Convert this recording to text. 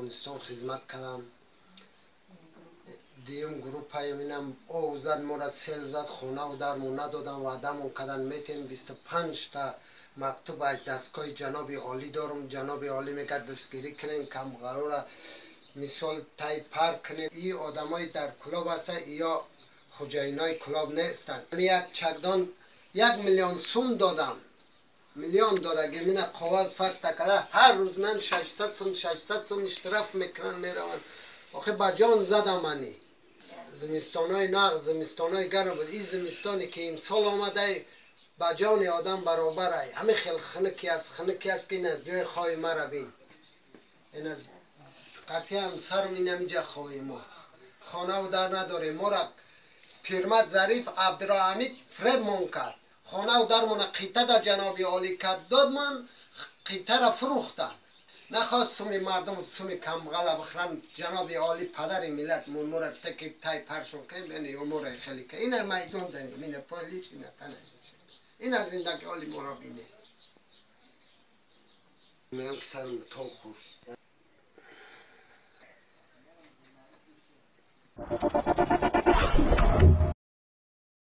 Афғонистон хизмат кардам. Дуюм группаем инам ов зад, мора сел зад, хонаву дармон надодам, ваъдамон кардан метем. 25та мактуб аз дастгоҳи ҷаноби олӣ дорум. Ҷаноби олӣ мегӯяд, дастгирӣ кунем камбағалора, мисол тай пар кунем. И одамои дар Кӯлоб ҳастанд, ё хуҷаинои Кӯлоб нестанд. Як чакдон 1 миллион сум додам, миллион додаги мина қоғаз факта када. Ҳар рӯз ман 600 сум, 600 сум штраф мекунанд, мераванд. Охи ба ҷон задам. Мани зимистонои нағз, зимистонои гарм буд. Ин зимистоне ки имсол омадай, ба ҷони одам баробарай. Ҳамин хел хунуки аст, хунуки аст, ки ина ҷои хови мара бин. Ин аз қатъи ҳамсарм инамиҷа хови мо. Хонаву дар надорем. Мора Пирмат Зариф Абдураҳамид фребмон кард. Хонаву дармона қита дар ҷаноби олӣ кард, дод, ман қитара фурӯхтам. Нахост суми мардум, суми камбағала бихӯранд. Ҷаноби олӣ, падари миллат мора гуфта, ки тай паршон кунем, яъне мора хеле ка ина майдон данем, ина полиш, ина тана, ина зиндаги оли моро бине. Мегам, ки сарм тов хӯрд.